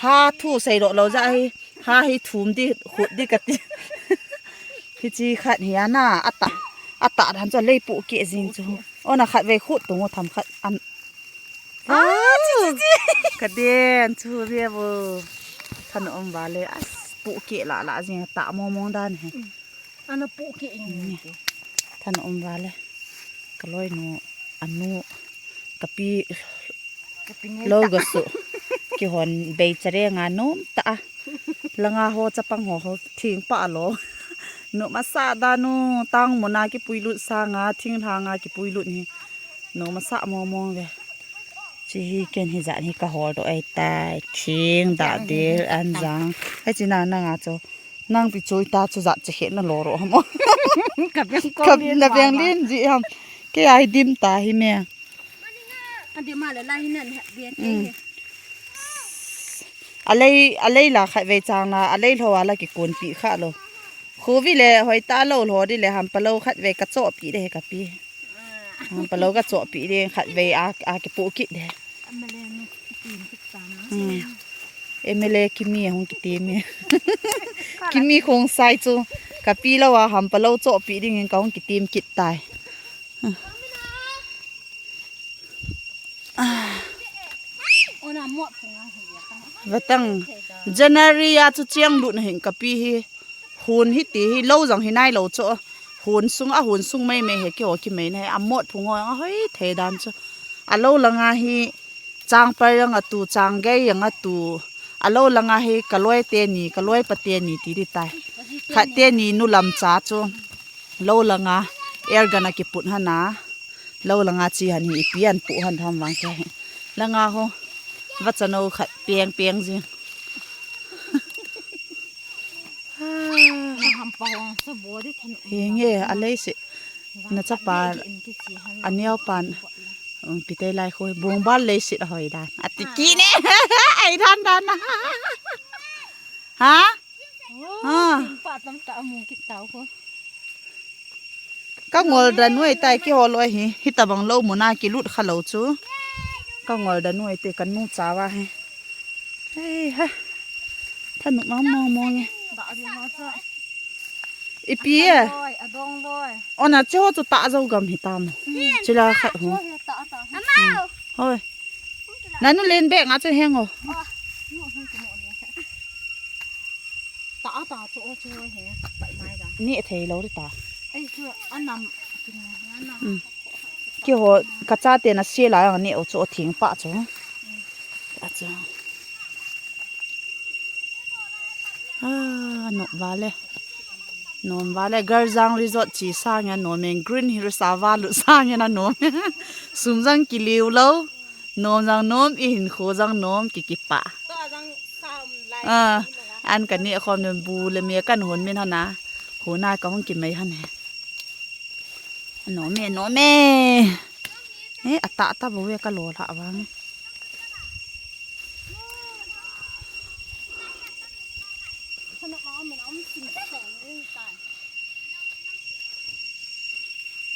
Ha thu sei lo lo ja hi. Ha hi thum di, khut di kati. Hi chi khat hi ana, ata. Ata dan cho lei pu ke jing chu. Ona khat vei khut tung tham khat an. Ah, chi, chi, chi. Ka den chu ve vo. Than um va le, as, pu ke la la jing ta mo mo dan he. Ana pu ke in. Than um va le. Ka loi nu, anu, kapi, kapi nge lo ta. Ga su. Kihon bei chare nga nom ta. Langa ho chapang ho ho thing pa lo. Nu masa da nu tang muna kipuilut sanga thing lhanga kipuilut ni. Nu masa mo mo ve. Chi hi ken hi jan hi ka hol do ai tai. Thing da dil an jang. Hai chi na na nga cho. Nang pi choi ta chu jat che khe na lo ro ham. Ka beng ko. Ka lien na beng lien ji ham. Ke ai dim ta hi me. A dim ma le la hi nan ha bia te. Mm. He. A lei, a lei la khat vei chang la, a lei lho a la ki kun pi kha lo. Khu vi le hoi ta lo lho di le ham pa lo khat vei ka cho pi de he ka pi. Ham pa lo ka cho pi de khat vei a, a ki pu kit de. Ama le nu pi kit ta na. Mm. M L A Kimi ahung kitim e. Kimi Khongsai chu kapi lou a hampa lou chohpeh dingin kahung kitim kit tai. Vatang January a chu cheng lut na hin kapi hi. Hun hiti hi lou jong hi nailou chu. Hun sung a hun sung mai mai hi keiho kimai na hi. Amot phung ho ahoi thei dan chu. Alou langa hi changpar jong atu, changgei jong atu. Alou langa hi kaloi teni, kaloi pa teni ti di tai. Khat teni nu lam cha chu. Lou langa air gun a kiput hana. Lou langa chi han hi ipi an pu han tham vang ke. Langa ho. Vachanou khat peng peng jing. Hinge, a leiset. Na chapa, a neo pan. Um, pitei lai khoi. Bongbal leiset ahoi dan. Ati kine. Ai dan dan. Ha? Ha? Pa tam ta amu kit tau ko. Ka ngol dan nuai tai keiho loi hi. Hitabang lou muna kilut kha lou chu. Ka ngol dan nuai te ka nu chawa hi. Hei ha. Thanop mong mong mong e. Da di ho cha. Ipi e. Loi, adong loi. Ona chu ho chu ta jo gam hi tam. Chila khat ho. Chu hi ta ta. Amau. Hoi. Nanu len bek nga chu heng o. Ta ta chu o chu he. Pai mai da. Ni thei lou ri ta. Ai chu anam. Anam. Keiho ka chate na se la ang ni o chu thing pa chu. A chu. Ah, nom vale. Nom vale. Galjang Resort chi sang a nom e, Green Hills a valut sang a nom e. Sum jang kiliu lou. Nom jang nom, i hinkho jang nom, ki kipa. Ah, an ka neh khom nom bu le me kan hon min hana. Hona ka hung kimai han he. Nom e, nom e. Eh, ata ta bo ve ka lo la vang.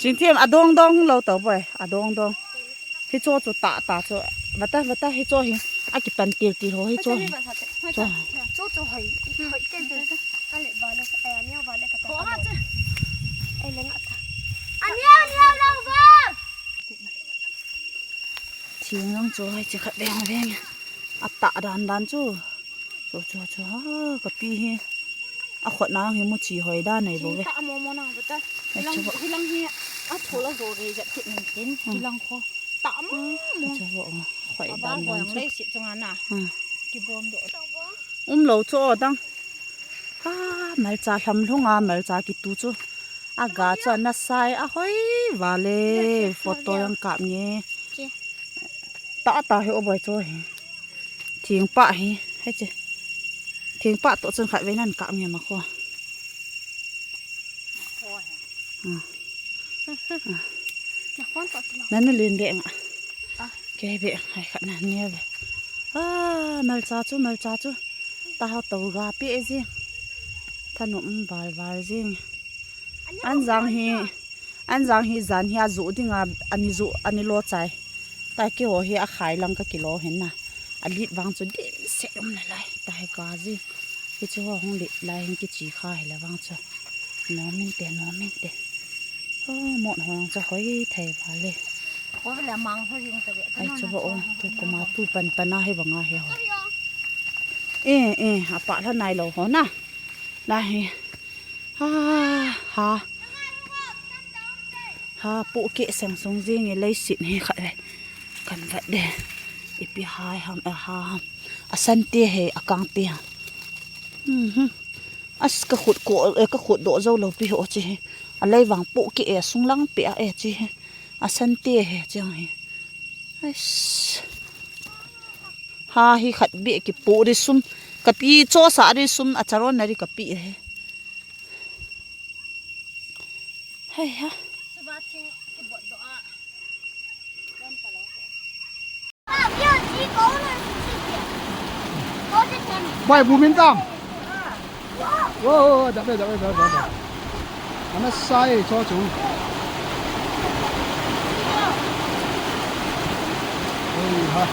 Chingthem adong dong lo to boy, adong dong. Hicho chu ta ta chu. Vata, vata, hicho hi. Akipan til til ho hicho hi. Chu. Chu chu hoi. Hoi ken ken. Ka le vale, eh, aneo vale ka ta. Ko ha chu. Eh, le nga ta. Aneo, aneo lo va. Thing jong chu hai chi khat veng veng. Ata dan dan chu. Chu chu chu ha kapi hi. A khot na hi mu chi hoi dan nei bo ve. Ta mo mo nang bata. Hilang, hilang hi a thola zo ge jat kit nin tin. Hilang kho. Ta mo mo. Chu bo. Hoi dan dan chu. Lei sit chunga na. Kibom do. Um lo chu o dang. Ha, malcha lhamlhung a, malcha kitu chu. Aga chu ana sai, ahoi vale, photo jong kap nge. Ta ta hi o boy chu hi. Thingpa hi, hei che. Thingpa to chun khat vei nan kap nge ma kho. Nanu len be nga. Kei be hai khat na nia ve. Ah, malcha chu, malcha chu. Ta ha to ga pe e jing. Thanop um val val jing. An jang hi, an jang hi jan hi a ju ding a, ani ju, ani lo chai. Ta keiho hi a khai lang ka kilo hin na. A lit vang chu din se um le lai. Ta hi ka jing. Hichu ho hung lit lai hin kichi kha hi le vang chu. Nom in te, nom in te. Oh, mot ho lang chu hoi thei vale. Ko le mang ho jing ta ve. Ai chu ba o, tu kuma tu pan pan a hi banga hi ho. Eh, eh, apa la nai lo ho na. La hi. Ha, ha. Ha, pu ke sang sung jing e leiset hi khat le. Kan vat de. Ipi hai ham, eh, ha ham. A san te he, a kang te ham. Mhm. As ka khut ko, eh, ka khut do jo lo pi ho chi he. A lei vang pu ke e sung lang pe a e chi he. A san te he chi he. Ais. Ha hi khat be ki pu di sum. Ka pi cho sa di sum a charon na di ka pi he. Hei ha. Bai, bu min tam. Wo, wo, wo, da be, da be, da be, da be. Ana sai, cho chung. Oi, ha.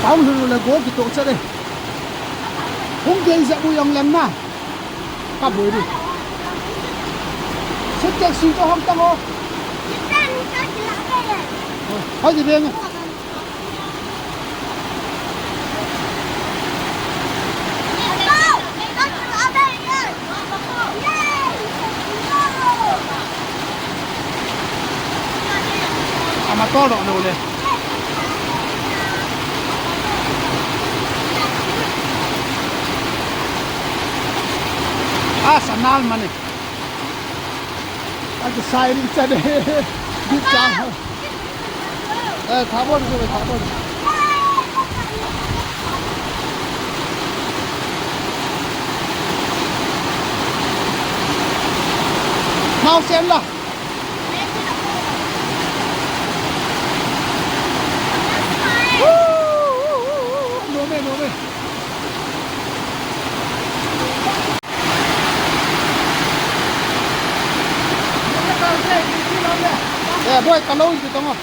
Ahung lhun le go kitoh chat e. Hung kei jep u jong lem na. Ka boi di. Suitcase sui to hong tang o. Hoi di beng. Ama to doh lou le. A, sanal mani. A, kisai ring chan e. Di chang. Eh, tha bon, tha bon. Naosen la. Nom e, nom e. Eh, boi, ka lou in ti tong o.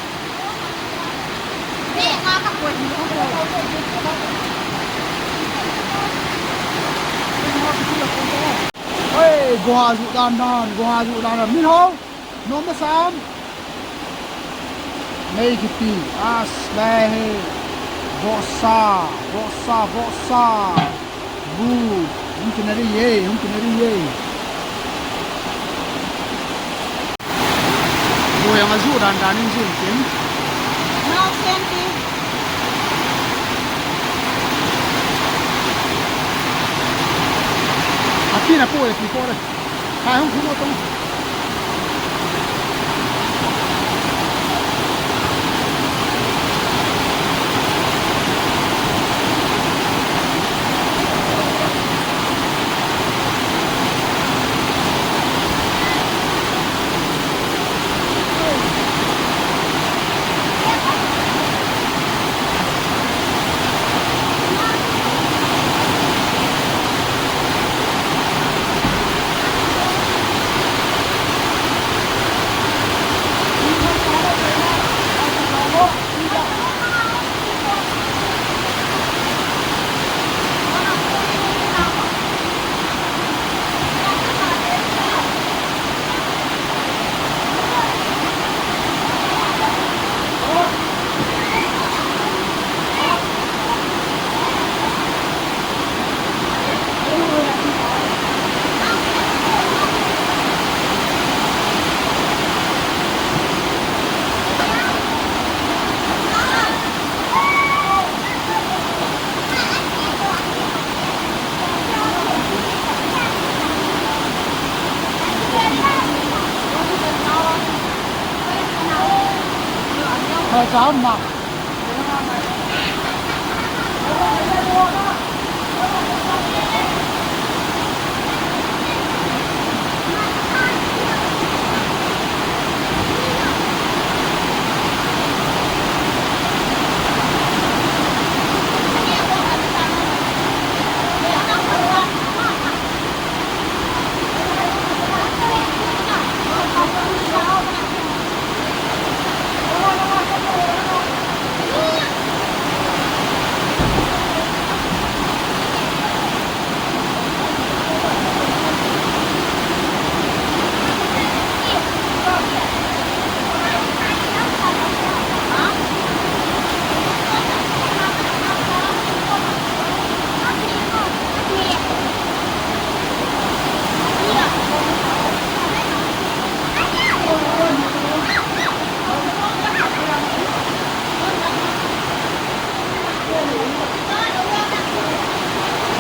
Oi, goha ju dan dan, goha ju dan dan. Min ho, nom na sam. Mei kiti, as, lai he. Vohsa, vohsa, vohsa. Bu, hung kinari ye, hung kinari ye. Bu yang aju dan dan in jin kin. Naosen ti. Api na po e, pi po le. Kai hung khu mo tong.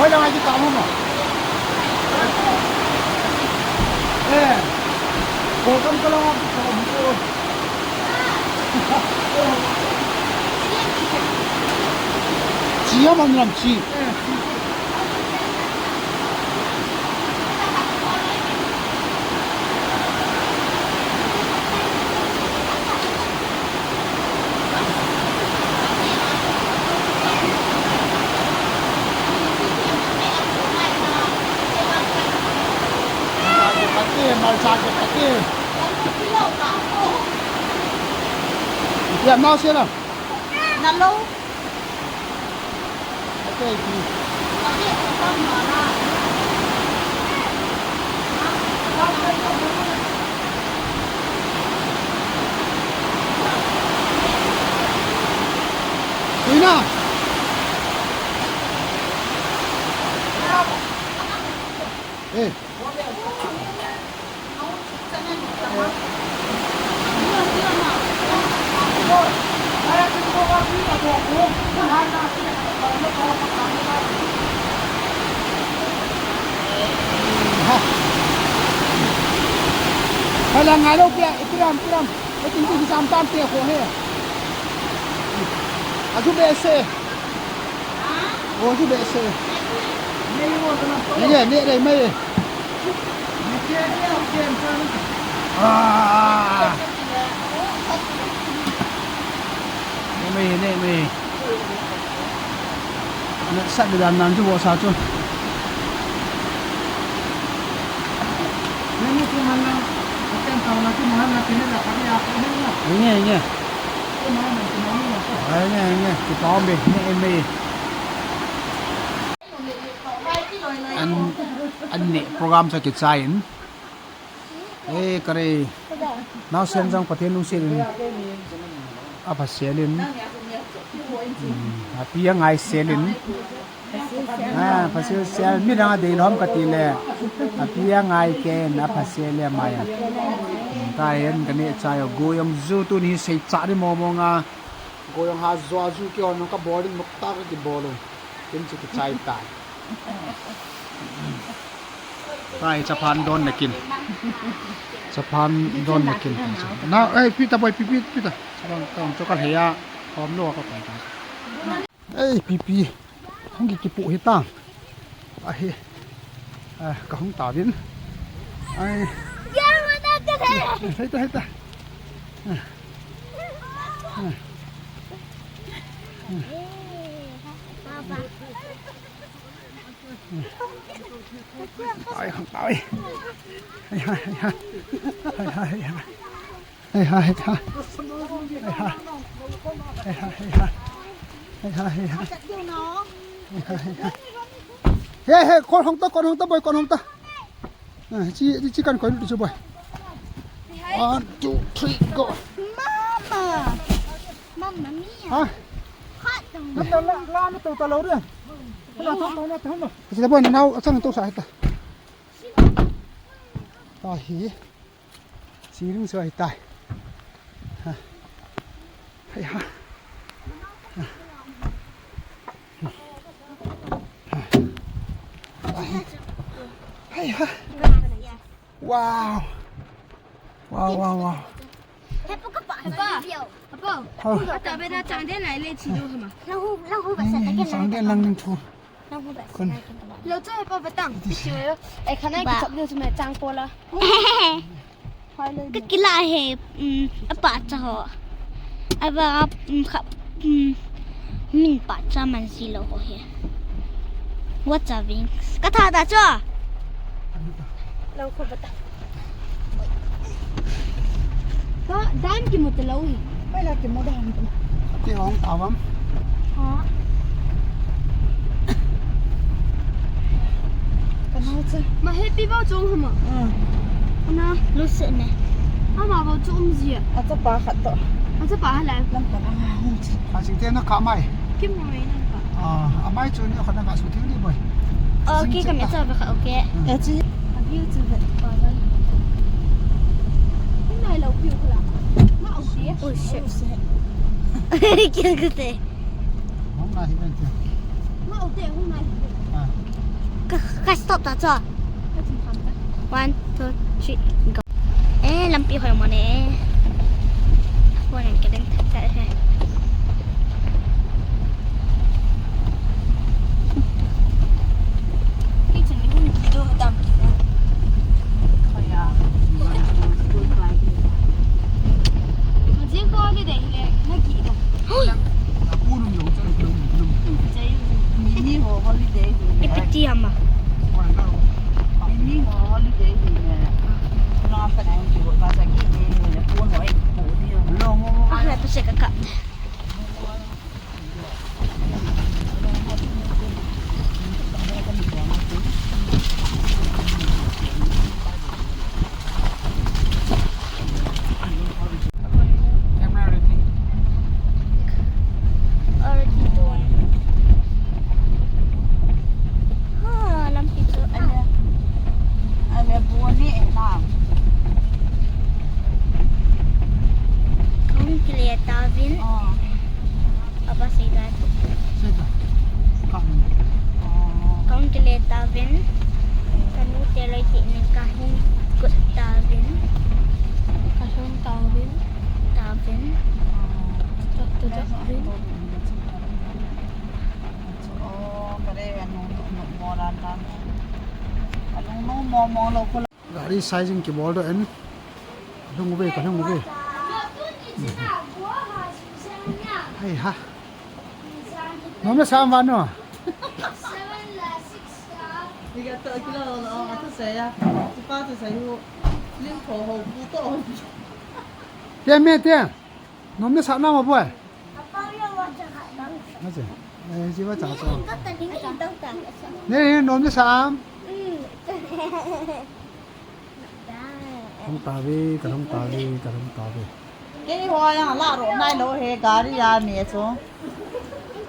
Hoi lang ahi ka mo mo. Eh. Ko kam ka lang ko mo. Chi a man lam chi. Malcha ke pati, malcha ke pati. Ya, nao se na. Na lo. Ui na. Eh. Hala ngai lou pia, ipi ram, ipi ram. Ipi ram, ipi ram, tam te ko he. Aju be se. Aju be se. Nge, nge, nge, mai. Ah. Nge, mai, nge, mai. Nasat dan nan chu vohsa chu. Nge, nge. Nge, nge. Kipa um be, nge, nge. An, an neh program chu kichai in. Eh, kare. Naosen jong Pathen lungset in. Apha sel in. Hmm, api angai sel in. Ah, apha sel sel. Midang adei lom kati le. Api angai kei in, apha sel le mai. Hmm, tahin kaneh chai u. Go jong ju tuni seicha di mo mo nga. Go jong ha jo ju kihon kabol in mukta kakibol u. Ken chu kichai tai. Pai, chaphan don nakin. Chaphan don nakin. Na, eh, pita boy, pi, pi, pita. Chaphan don chu ka hleia, hom lo ka pai ta. Eh, pi, pi. Hung ki kipu hi ta. Ahi. Ah, ka hung ta vin. Ai. Ya, ma ta ka the. Hei ta, hei ta. Ah. Ah. Baba. Ai, hung ta oi. Ai, ai, ai, ai. Ai, ai, ai. Ai, ai. Ai, ai, ai. Ai, ai, ai. Ai, ai, ai. He, he, kon hung ta, kon hung ta, boy, kon hung ta. Ah, chi, chi, chi kan koi lut chu boy. One, two, three, go. Mama. Mamma mia. Ha? Hot dog. Na, na, na, na, to ta lo re. Na, to, to, na, to, na. Chi ta boy, na, na, achang to sa ta. Ta hi. Siring so hi ta. Ha. Hai ha. Hai ha. Wow. Wow, wow, wow. Hepa, kapa, hepa. Hepa. Oh. Ata beda chang den lai le chi do hama. Lang hu, lang hu ba sa ta ken. Chang den lang ning thu. Lang hu ba sa ta ken. Lo cho hepa batang. Chi yo. Eh, khana ki chok do sma chang ko la. Ka kila he, um, apa cha ho. Aba, um, kha, um, min pa cha man si lo ho he. What a wings. Ka tha da cho. Lo ko bata. Ka dam ki mo te lo hi. Mai la ki mo dam. Ki hong avam. Ha. Ka nau cha. Ma happy bao chong hama. Ah. Ana. Lu se ne. Ama bao chong ji. A cha pa khat to. A cha pa ha la. Lam pa la hong chi. Ka sing te na ka mai. Kim mai na ka. Ah, amai chu ni khona ka su thing ni boy. Okay, ka me cha ba ka, okay. Eh, chi. A view chu ve. Pa ba. Ni nai lo view khala. Ma au si. Oh shit. Kya karte? Hung na hi ben te. Ma au te, hung na hi. Ah. Ka, ka stop ta cha. Ka chim kham ta. One, two, three, go. Eh, lampi hoi mo ne. Hoi mo ke den ta he. Kitchen ni hung ki do dam ki na. Kaya. Maji ko holiday le na ki da. Hoi. Mini ho holiday. Ipiti ama. Mini ho holiday le. Na pa na ki ho pa sa ki ni le. Phone ho ai ko ni. Long. Ah, na to se ka ka. Kile tauvin. Apa sei da. Sei da. Ka. Kahung kile tauvin. Kanu te loi ti nin kahung kut tauvin. Kahung tauvin. Tauvin. Tok tu tok vin. Oh, kare anu nu mo ran ran. Anu nu mo mo lo ko. Gari sizing kibol doh in. Lhung uve, ka lhung uve. Hei ha. Nom le sah am vang no? Iga to kilo lo, atu sei a. Sipa tu sei hu. Lim ko ho bu to. Tia me tia. Nom le sah na ma boy. Ache. Eh, jiva cha cha. Ne, ne, nom le sah am. Hung tave, ka hung tave, ka hung tave. Kei ho a la ro nai lo he gari a ne chu.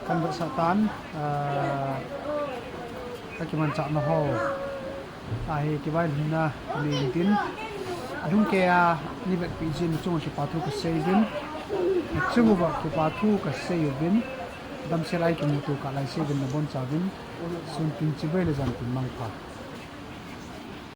Kan vet sah tan, ah, ka kimanchah na ho. Ahi, kivailhunna nei intin. Alhung kei a, nei vetpeh jeh in nachunga kipa thu kasei uvin. Nachung uva kipa thu kasei uvin. Damsel a kimuto kah lai seh uvin nabonchauvin. Sun tin chibai le jan tin mangpha.